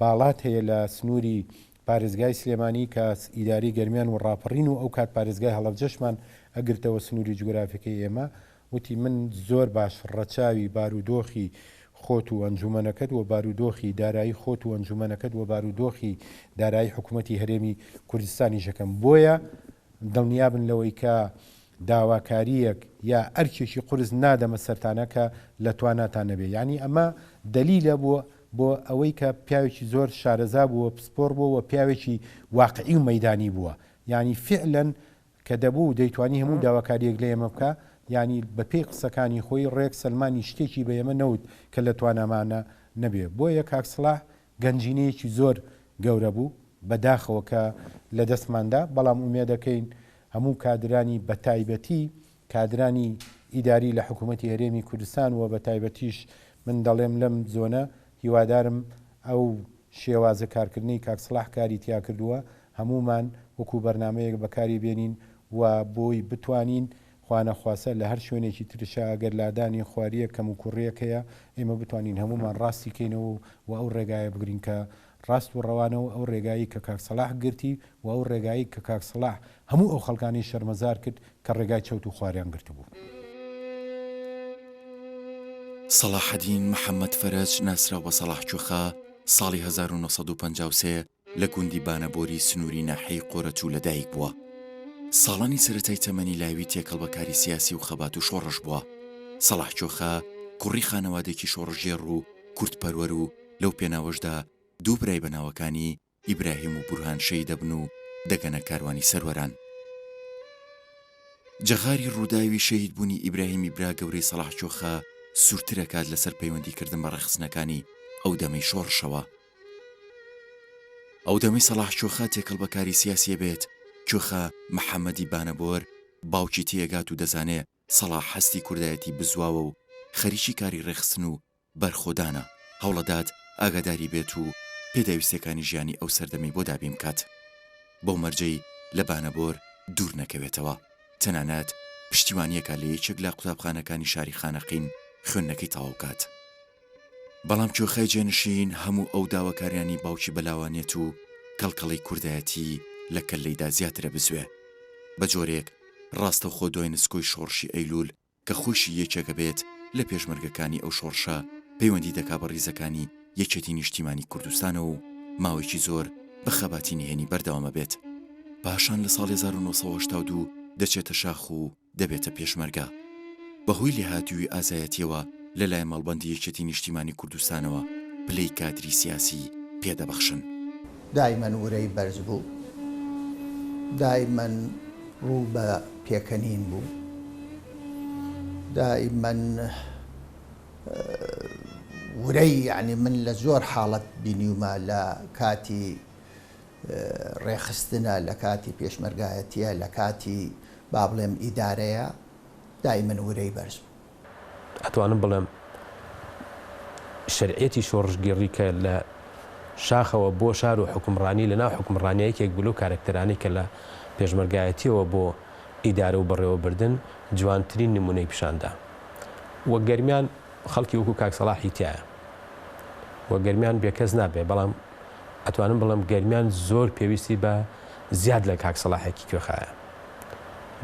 باڵات هەیە لە سنووری پارێزگای سلێمانی کە ئیدارەی گەرمیان و ڕاپەڕین و ئەوکات پارێزگای هەڵەبجەشمان ئەگرتەوە سنووری جوگرافیەکەی ئێمە، وتی من زۆر باش ڕەچاوی بارودۆخی خۆت و ئەنجومەنەکەت و بارودۆخی دارایی خۆت و ئەنجومەنەکەت و بارودۆخی دارایی حکومەتی هەرێمی کوردستانیش ئەکەم بۆیە دڵنیابن لەوەی کە داواکارییەک یا ئەرکێکی قورس نادەمە سەرتانە کە لە تواناتان نەبێ یانی ئەمە دەلیلە بۆ بۆ ئەوەی کە پیاوێکی زۆر شارەزا بووە پسپۆڕ بووە و پیاوێکی واقعی و مەیدانی بووە یانی فیعلەن کە دەبوو دەیتوانی هەموو داواکارییەک لە ئێمە بکا یانی بە پێی قسەکانی خۆی ڕێک سەلمانی شتێکی بە ئێمە نەوت کە لە توانامانە نەبێ بۆیە کاک سڵاح گەنجینەیەکی زۆر گەورە بوو بە داخەوە کە لە دەستمان دا، بەڵام ئومێدەکەین هەموو کادرانی بە تایبەتی کادرانی ئیداری لە حکوومەتی هەرێمی کوردستان و بە تایبەتیش من دەڵێم لەم زۆنە هیوادارم ئەو شێوازە کارکردنەی کاک سڵاح کاری تیا کردووە هەموومان وەکوو بەرنامەیەک بەکاری بێنین و بۆی بتوانین. خوانەخواستە لە هەر شوێنێکی ترشا ئەگەر لادانی خوارییەک کەموکوڕییەک هەیە ئێمە بتوانین هەموومان ڕاستی کەینەوە و ئەو ڕێگایە بگرین کە ڕاست و ڕەوانە و ئەو ڕێگایەی کە کاک سەڵاح گرتی و ئەو ڕێگایەی کە کاک سەڵاح هەموو ئەو خەڵکانەی شەرمەزار کرد کە ڕێگای چەوت و خواریان گرتبوو. سەڵاحەدین محەمەد فەرەج ناسراو بە سەڵاح کوێخا ساڵی 1953 لە گوندی بانەبۆری سنووری ناحیەی قۆرەتوو لەدایک بووە. ساڵانی سەرەتای تەمەنی لاوی تێکەڵ بە کاری سیاسی و خەبات و شۆڕش بووە. سەڵاح کوێخا کوڕی خانەوادێکی شۆڕشگێڕ و کوردپەروەر و لەو پێناوەشدا دوو برای بە ناوەکانی ئیبراهیم و بورهان شەهید دەبن و دەگەنە کاروانی سەروەران. جەغاری ڕووداوی شەهید بوونی ئیبراهیمی برا گەورەی سەڵاح کوێخا سوورتر ئەکات لەسەر پەیوەندی کردن بە ڕێکخستنەکانی ئەو دەمەی شۆڕشەوە. ئەو دەمەی سەڵاح کوێخا تێکەڵ بە کاری سیاسی ئەبێت، کوێخا محەمەدی بانەبۆر باوکی تێئەگات و دەزانێ سەڵاح هەستی کوردایەتی بزواوە و خەریکی کاری ڕێکخستن و بەرخۆدانە، هەوڵەدات ئاگاداری بێت و پێداویستیەکانی ژیانی ئەو سەردەمەی بۆ دابین بکات، بەو مەرجەی لە بانەبۆر دوور نەکەوێتەوە، تەنانەت پشتیوانیەکە لە یەکێک لە قوتابخانەکانی شاری خانەقین خوێندنەکەی تەواو کات. بەڵام کوێخای جێنشین هەموو ئەو داواکاریانەی باوکی بەلاوە نێت و کەڵکەڵەی کوردایەتی لە کەللەیدا زیاترە بزوێ، بە جۆرێک ڕاستەوخۆ دوای نسکۆی شۆڕشی ئەیلول کە خۆیشی یەکێک ئەبێت لە پێشمەرگەکانی ئەو شۆڕشە، پەیوەندی دەکا بە ڕیزەکانی یەکێتی نیشتیمانی کوردستانەوە و ماوەیەکی زۆر بە خەباتی نهێنی بەردەوام ئەبێت. پاشان لە ساڵی 1982 دەچێتە شاخ و دەبێتە پێشمەرگە. بە هۆی لێهاتوویی ئازایەتییەوە لە لایەن مەڵبەندی یەکێتی نیشتیمانی کوردستانەوە پلەی کادری سیاسی پێ دەبەخشن. دایمەن ورەی بەرز بوو. دایمەن ڕوو بە پێکەنین بوو. دایمەن ورەی یەعنی من لە زۆر حاڵەت بینیومە لە کاتی ڕێکخستنە، لە کاتی پێشمەرگایەتییە، لە کاتی با بڵێم ئیدارەیە، دایمەن ورەی بەرز بوو. ئەتوانم بڵێم شەرعیەتی شۆڕشگێڕی کە لە شاخەوە بۆ شار و حوکمڕانی لە ناو حوکمڕانیا یەکێک بوو لەو کارەکتەرانەی کە لە پێشمەرگایەتیەوە بۆ ئیدارە و بەڕێوەبردن جوانترین نمونەی پیشان دا و گەرمیان خەڵکی وەکو کاک سەڵاحی تیایە و گەرمیان بێکەس نابێ بەڵام ئەتوانم بڵێم گەرمیان زۆر پێویستی بە زیاد لە کاک سەڵاحێکی کوێخایە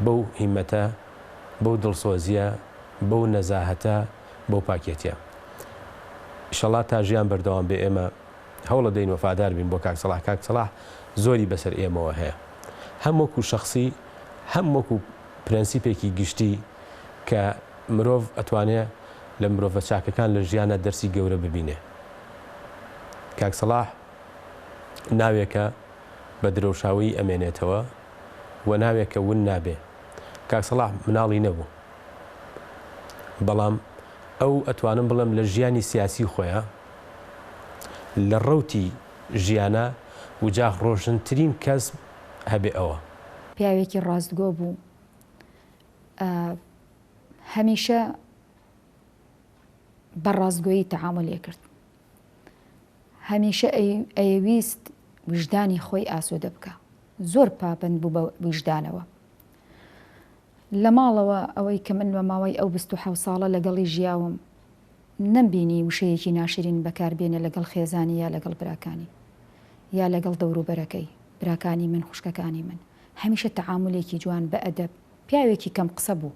بەو هیمەتە بەو دڵسۆزیە بەو نەزاهەتە بەو پاکێتیە ئیشەڵا تا ژیان بەردەوام بێ ئێمە هەوڵەدەین وەفادار بین بۆ کاک سەڵاح کاک سەڵاح زۆری بەسەر ئێمەوە هەیە هەم وەکو شەخسی هەم وەکو پرەنسیپێکی گشتی کە مرۆڤ ئەتوانێ لە مرۆڤە چاکەکان لە ژیانە دەرسی گەورە ببینێ کاک سەڵاح ناوێکە بە درەوشاوەیی ئەمێنێتەوە و ناوێکە ون نابێ. کاک سەڵاح مناڵی نەبوو، بەڵام ئەو ئەتوانم بڵێم لە ژیانی سیاسی خۆیا لە ڕەوتی ژیانا وجاخ ڕۆشنترین کەس هەبێ ئەوە. پیاوێکی ڕاستگۆ بوو، هەمیشە بە ڕاستگۆیی تەعامولی ئەکرد. هەمیشە ئەیەویست ویژدانی خۆی ئاسوودە بکا. زۆر پابەند بوو بە ویژدانەوە. لە ماڵەوە ئەوەی کە من بە ماوەی ئەو 27 ساڵە لەگەڵی ژیاوم نەمبینی وشەیەکی ناشرین بەکار بێنێ لەگەڵ خێزانی یا لەگەڵ براکانی یا لەگەڵ دەوروبەرەکەی، براکانی من، خوشکەکانی من. هەمیشە تەعامولێکی جوان بە ئەدەب. پیاوێکی کەم قسە بوو.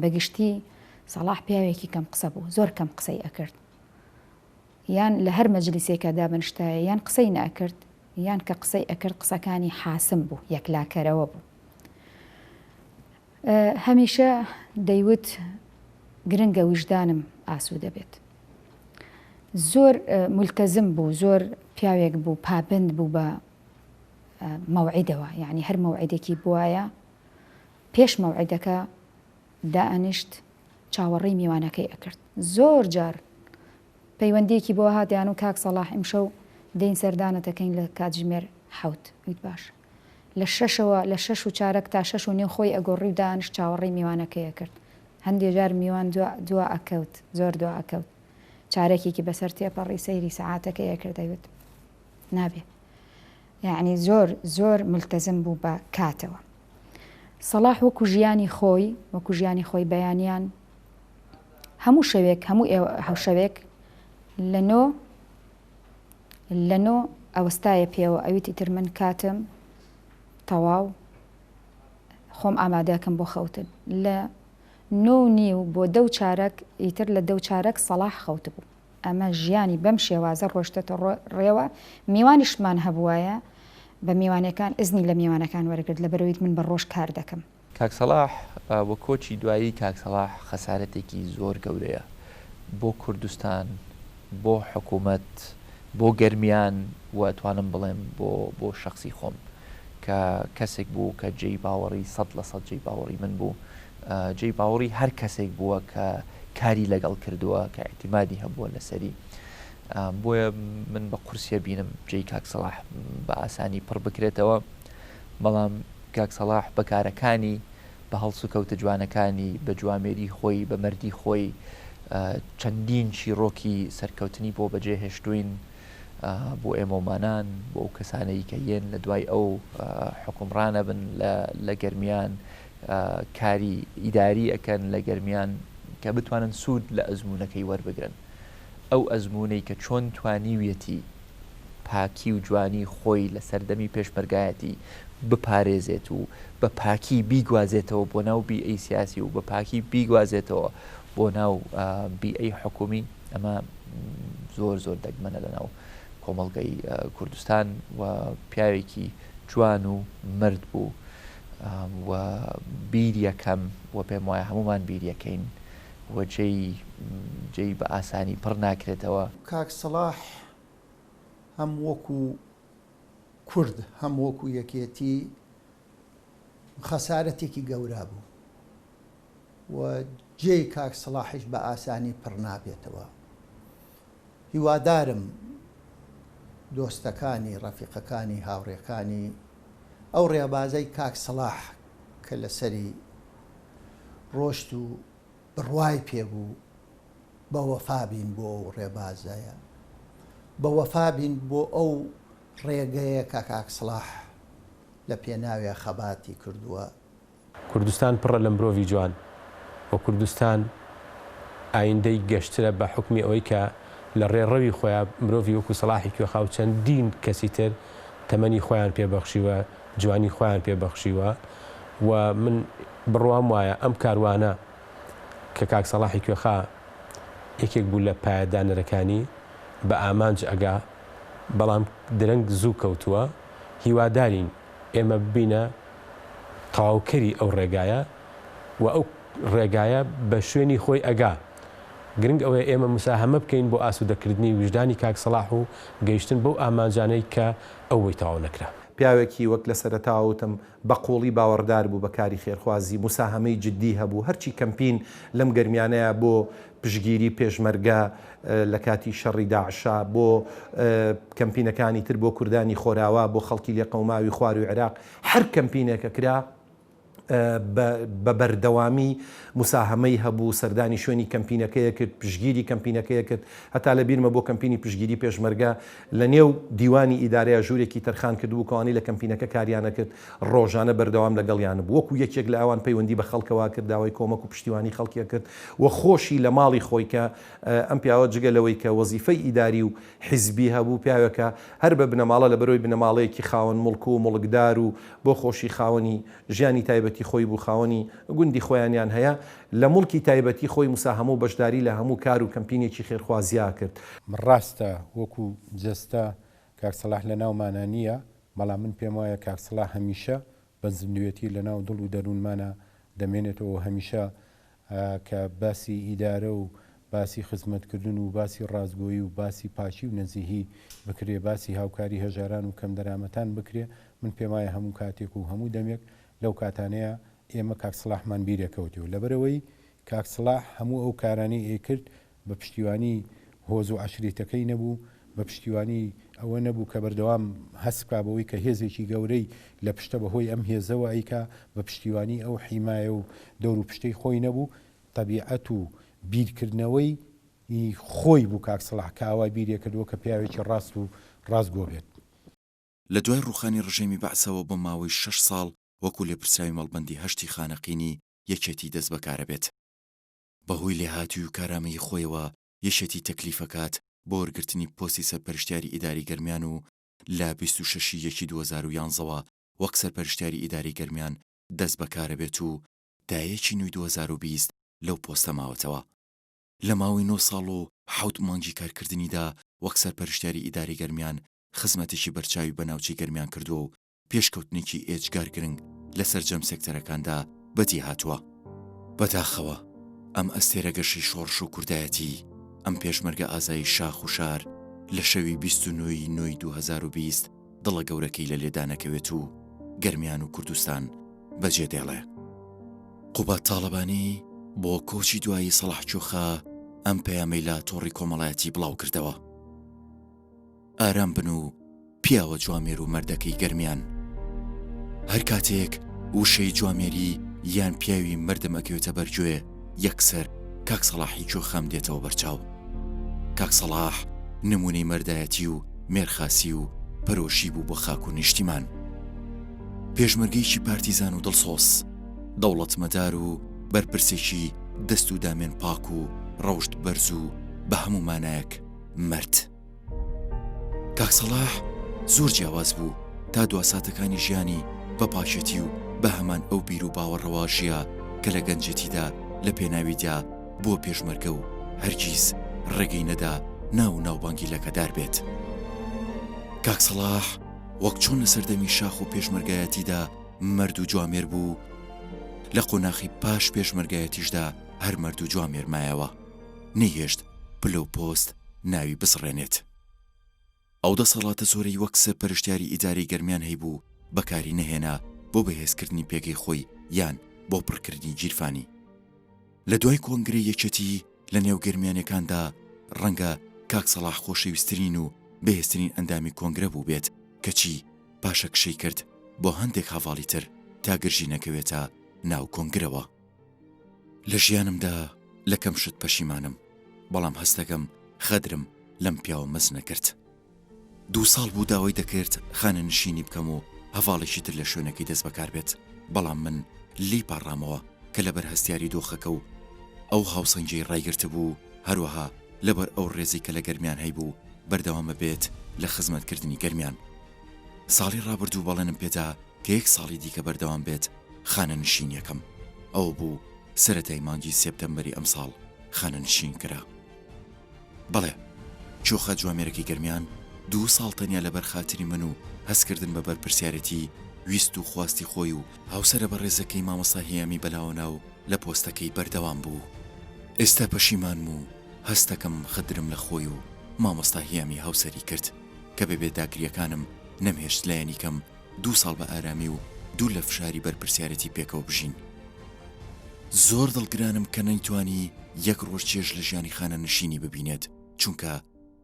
بە گشتی سەڵاح پیاوێکی کەم قسە بوو. زۆر کەم قسەی ئەکرد. یان لە هەر مەجلیسێکا دابنشتایە یان قسەی نەئەکرد یان کە قسەی ئەکرد قسەکانی حاسم بوو یەکلاکەرەوە بوو. هەمیشە دەیوت گرنگە ویژدانم ئاسوودە بێت. زۆر مولتەزم بوو، زۆر پیاوێک بوو پابەند بوو بە مەوعیدەوە، یعنی هەر مەوعیدێکی بوایە پێش مەوعیدەکە دائەنیشت چاوەڕێی میوانەکەی ئەکرد. زۆر جار پەیوەندیەکی بۆ هات دەیانوت کاک سەڵاح ئیمشەو دێین سەردانت ئەکەین لە کاتژمێر حەوت. ویت باشە. لە شەشەوە لە شەش و چارەک تا شەش و نیو خۆی ئەگۆڕی و دانشت چاوەڕێی میوانەکەی ئەکرد. هەندێ جار میوان دوا دوا ئەکەوت، زۆر دوا ئەکەوت. چارەکێکی بەسەر تێپەڕی سەیری سەعاتەکەی ئەکرد ئەیوت نابێ. یەعنی زۆر زۆر مولتەزم بوو بە کاتەوە. سەڵاح وەکو ژیانی خۆی وەکو ژیانی خۆی بەیانیان هەموو شەوێک هەموو شەوێک لە نۆ لە نۆ ئەوەستایە پێوە ئەویت ئیتر من کاتم تەواو خۆم ئامادەکەم بۆ خەوتن لە نۆ و نیو بۆ دە و چارەک ئیتر لە دە و چارەک سەڵاح خەوتبوو ئەمە ژیانی بەم شێوازە ڕۆشتەتە ڕێوە میوانیشمان هەبوایە بە میوانەکان ئزنی لە میوانەکان وەرگرت لەبەرئەوەی من بە ڕۆژ کار دەکەم. کاک سەڵاح و کۆچی دوایی کاک سەڵاح خەسارەتێکی زۆر گەورەیە بۆ کوردستان، بۆ حکوومەت، بۆ گەرمیان و ئەتوانم بڵێم بۆ بۆ شەخسی خۆم کە کەسێک بوو کە جێی باوەڕی 100% جێی باوەڕی من بوو جێی باوەڕی هەر کەسێک بووە کە کاری لەگەڵ کردووە کە ئیعتیمادی هەبووە لەسەری بۆیە من بە قورسیە بینم جێی کاک سەڵاح بە ئاسانی پڕ بکرێتەوە بەڵام کاک سەڵاح بە کارەکانی بە هەڵسوکەوتە جوانەکانی بە جوامێری خۆی بە مەردی خۆی چەندین چیڕۆکی سەرکەوتنی بۆ بەجێ هێشتوین بۆ ئێمەومانان بۆ ئەو کەسانەی کە یەن لە دوای ئەو حکومڕانە بن لە گەرمیان کاری ئیداری ئەکەن لە گەرمیان کە بتوانن سوود لە ئەزموونەکەی وەربگرن. ئەو ئەزموونەی کە چۆن توانیویەتی پاکی و جوانی خۆی لە سەردەمی پێشمەرگایەتی بپارێزێت و بە پاکی بیگوازێتەوە بۆ ناو بیئەی سیاسی و بە پاکی بیگوازێتەوە بۆ ناو بیئەی حکومی ئەمە زۆر زۆر دەگمەنە لە ناو کۆمەڵگەی کوردستان و پیاوێکی جوان و مەرد بوو و بیریەکەم و پێم وایە هەموومان بیریەکەین و جێی جێی بە ئاسانی پڕ ناکرێتەوە. کاک سەڵاح هەم وەکو کورد هەم وەکو یەکێتی خەسارەتێکی گەورە بوو و جێی کاک سەڵاحیش بە ئاسانی پڕ نابێتەوە. هیوادارم دۆستەکانی، ڕەفیقەکانی، هاوڕێکانی ئەو ڕێبازەی کاک سەڵاح کە لەسەری ڕۆشت و بڕوای پێ بوو بە وەفا بین بۆ ئەو ڕێبازەیە، بە وەفا بین بۆ ئەو ڕێگەیە کە کاک سڵاح لە پێناوێ خەباتی کردووە. کوردستان پڕە لە مرۆڤی جوان و کوردستان ئایندەی گەشترە بە حوکمی ئەوەی کە لە ڕێڕەوی خۆیا مرۆڤی وەکو سەڵاحی کوێخا و چەندین کەسی تر تەمەنی خۆیان پێ بەخشیوە، جوانی خۆیان پێ بەخشیوە و من بڕوام وایە ئەم کاروانە کە کاک سەڵاحی کوێخا یەکێک بوو لە پایەدانەرەکانی بە ئامانج ئەگا بەڵام درەنگ زوو کەوتووە هیوادارین ئێمە ببینە تەواوکەری ئەو ڕێگایە و ئەو ڕێگایە بە شوێنی خۆی ئەگا. گرنگ ئەوەیە ئێمە موساهەمە بکەین بۆ ئاسوودەکردنی ویژدانی کاک سەڵاح و گەیشتن بەو ئامانجانەی کە ئەو بۆی تەواو نەکرا. پیاوێکی وەک لە سەرەتاوە وتم بە قووڵی باوەڕدار بوو بە کاری خێرخوازی، موساهەمەی جددی هەبوو، هەرچی کەمپین لەم گەرمیانەیا بۆ پشتگیری پێشمەرگە لە کاتی شەڕی داعشا، بۆ کەمپینەکانی تر بۆ کوردانی خۆراوا، بۆ خەڵکی لێقەوماوی خواروی عێراق، هەر کەمپینێک ئەکرا بە بەردەوامی موساهەمەی هەبوو، سەردانی شوێنی کەمپینەکەی ئەکرد، پشتگیری کەمپینەکەی ئەکرد، هەتا لە بیرمە بۆ کەمپینی پشتگیری پێشمەرگە لە نێو دیوانی ئیدارەیا ژوورێکی تەرخان کردبوو کە ئەوانەی لە کەمپینەکە کاریان ئەکرد ڕۆژانە بەردەوام لەگەڵیان بوو، وەکو یەکێک لە ئەوان پەیوەندی بە خەڵکەوە ئەکرد، داوای کۆمەک و پشتیوانی خەڵکی ئەکرد و خۆشی لە ماڵی خۆی کە ئەم پیاوە جگە لەوەی کە وەزیفەی ئیداری و حیزبی هەبوو، پیاوێکە هەر بە بنەماڵە لەبەرئەوەی بنەماڵەیەکی خاوەن موڵک و موڵکدار و بۆ خۆشی خاوەنی ژیانی تایبەتی خۆی بوو، خاوەنی گوندی خۆیانیان هەیە، لە موڵکی تایبەتی خۆی موساهەمە و بەشداری لە هەموو کار و کەمپینێکی خێرخوازیا کرد. ڕاستە وەکو جەستە کاک سەڵاح لە ناومانا نییە، بەڵام من پێم وایە کاک سەڵاح هەمیشە بە زیندوێتی لە ناو دڵ و دەروونمانا دەمێنێتەوە و هەمیشە کە باسی ئیدارە و باسی خزمەتکردن و باسی ڕاستگۆیی و باسی پاکی و نەزیهی بکرێ، باسی هاوکاری هەژاران و کەمدەرامەتان بکرێ، من پێموایە هەموو کاتێک و هەموو دەمێک لەو کاتانەیا ئێمە کاک سڵاحمان بیرەکەوتەوە. لەبەرئەوەی کاک سڵاح هەموو ئەو کارانەی ئەیکرد بە پشتیوانی هۆز و عەشریتەکەی نەبوو، بە پشتیوانی ئەوە نەبوو کە بەردەوام هەست بکا بەوەی کە هێزێکی گەورەی لە پشتە بە هۆی ئەم هێزەوە ئەیکا، بە پشتیوانی ئەو حیمایە و دەور و پشتەی خۆی نەبوو، تەبیعەت و بیرکردنەوەی خۆی بوو کاک سڵاح کە ئاوا بیرێکردەوە کە پیاوێکی ڕاست و ڕاستگۆ بێت. لە دوای ڕووخانی ڕژێمی بەعسەوە بۆ ماوەی شەش ساڵ. وەکو لێپرسراوی مەڵبەندی هەشتی خانەقینی یەکێتی دەستبەکارەبێت. بەهۆی لێهاتووی و کارامەیی خۆیەوە یەکێتی تەکلیفەکات بۆ وەرگرتنی پۆستی سەرپەرشتیاری ئیداری گەرمیان و لە 26 ی یەکی 2011 وە وەک سەرپەرشتیاری ئیداری گەرمیان دەستبەکارەبێت و تا یەکی نوی 2020 لەو پۆستە ماوەتەوە. لە ماوەی نۆ ساڵ و حەوت مانگی کارکردنیدا وەک سەرپەرشتیاری ئیداری گەرمیان خزمەتێکی بەرچاوی بە ناوچەی گەرمیان کردووە و پێشکەوتنێکی ئێجگار گرنگ لە سەرجەم سێکتەرەکاندا بەدی هاتووە. بەداخەوە ئەم ئەستێرە گەشەی شۆڕش و کوردایەتی، ئەم پێشمەرگە ئازای شاخ و شار لە شەوی 29 ی نۆی 2020 دڵە گەورەکەی لە لێدانەکەوێت و گەرمیان و کوردستان بەجێ دێڵێ. قوباد تاڵەبانی بۆ کۆچی دوایی سەڵاح چوخە ئەم پەیامەی لە تۆڕی کۆمەڵایەتی بڵاو کردەوە. ئارام بن و پیاوە جوامێر و مەردەکەی گەرمیان. هەر کاتێک وشەی جوامێری یان پیاوی مەردم ئەکەوێتە بەر گوێ یەکسەر کاک سەڵاحی کوێخام دێتەوە بەرچاو. کاک سەڵاح نموونەی مەردایەتی و مێرخاسی و پەرۆشی بوو بۆ خاک و نیشتیمان. پێشمەرگەیەکی پارتیزان و دڵسۆز، دەوڵەتمەدار و بەرپرسێکی دەست و دامێن پاک و ڕەوشت بەرز و بە هەموو مانایەک مەرد. کاک سەڵاح زۆر جیاواز بوو تا دوا ساتەکانی ژیانی بە پاکێتی و بە هەمان ئەو بیر و باوەڕەوە ژیا کە لە گەنجێتیدا لە پێناویدا بووە پێشمەرگە و هەرگیز ڕێگەی نەدا ناو و ناوبانگی لەکەدار بێت. کاک سەڵاح وەک چۆن لە سەردەمی شاخ و پێشمەرگایەتیدا مەرد و جوامێر بوو، لە قۆناخی پاش پێشمەرگایەتیشدا هەر مەرد و جوامێر مایەوە. نەیهێشت پلە و پۆست ناوی بزڕێنێت. ئەو دەسەڵاتە زۆرەی وەک سەرپەرشتیاری ئیدارەی گەرمیان هەیبوو بەکاری نەهێنا بۆ بەهێزکردنی پێگەی خۆی یان بۆ پڕکردنی گیرفانی. لە دوای کۆنگرەی یەکێتی لە نێو گەرمیانیەکاندا ڕەنگە کاک سەڵاح خۆشەویسترین و بەهێزترین ئەندامی کۆنگرە بووبێت کەچی پاشەکشەی کرد بۆ هەندێک هەڤاڵی تر تا گرژی نەکەوێتە ناو کۆنگرەوە. لە ژیانمدا لە کەم شت پەشیمانم، بەڵام هەستەکەم غەدرم لەم پیاوە مەزنە کرد. دوو ساڵ بوو داوای دەکرد خانەنشینی بکەم و هەڤاڵێکی تر لە شوێنەکەی دەست بەکار بێت، بەڵام من لێی پاڕامەوە کە لەبەر هەستیاری دۆخەکە و ئەو هاوسەنگیەی ڕایگرتبوو، هەروەها لەبەر ئەو ڕێزەی کە لە گەرمیان هەیبوو بەردەوامە بێت لە خزمەتکردنی گەرمیان. ساڵی ڕابردوو بەڵێنم پێدا کە یەک ساڵی دیکە بەردەوام بێت خانەنشینیەکەم. ئەوە بوو سەرەتای مانگی سێپتەمبەری ئەمساڵ خانەنشین کرا. بەڵێ چۆخە جوامێرەکەی گەرمیان دوو ساڵ تەنیا لەبەر خاتری من و هەستکردن بە بەرپرسیارێتی ویست و خواستی خۆی و هاوسەرە بەڕێزەکەی مامۆستا هیامی بەلاوەنا و لە پۆستەکەی بەردەوام بوو. ئێستا پەشیمانم و هەستەکەم غەدرم لە خۆی و مامۆستا هیامی هاوسەری کرد کە بە بێداگرییەکانم نەمهێشت لایەنی کەم دوو ساڵ بە ئارامی و دوور لە فشاری بەرپرسیارێتی پێکەوە بژین. زۆر دڵگرانم کە نەیتوانی یەک ڕۆژ چێژ لە ژیانی خانەنشینی ببینێت، چونکە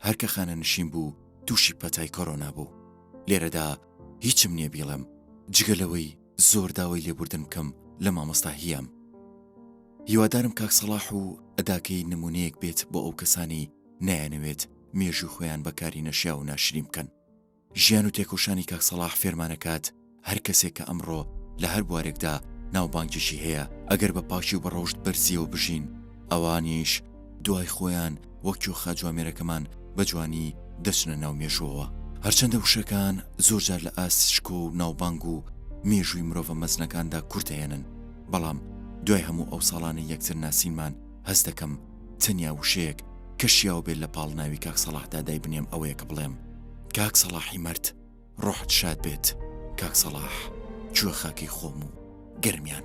هەر کە خانەنشین بوو تووشی پەتای کۆرۆنا بوو. لێرەدا هیچم نییە بیڵێم جگە لەوەی زۆر داوای لێبوردن بکەم لە مامۆستا هیام. هیوادارم کاک سەڵاح و ئەداکەی نمونەیەک بێت بۆ ئەو کەسانەی نایانەوێت مێژووی خۆیان بە کاری نەشیاو و ناشرین بکەن. ژیان و تێکۆشانی کاک سەڵاح فێرمانەکات هەر کەسێک کە ئەمڕۆ لە هەر بوارێکدا ناوبانگێکی هەیە ئەگەر بە پاکی و بە ڕەوشت بەرزیەوە بژین ئەوانیش دوای خۆیان وەک کیۆخا جوامێرەکەمان بە جوانی دەچنە ناو مێژووەوە. هەرچەندە وشەکان زۆر جار لە ئاست شکۆ و ناوبانگ و مێژووی مرۆڤە مەزنەکاندا کورت ئەهێنن بەڵام دوای هەموو ئەو ساڵانەی یەکتر ناسینمان هەست دەکەم تەنیا وشەیەک کە شیاو بێت لە پاڵ ناوی کاک سەڵاحدا دایبنێم ئەوەیە کە بڵێم کاک سەڵاحی مەرد ڕۆحت شاد بێت کاک سەڵاح کوێ خاکەی خۆم و گەرمیان.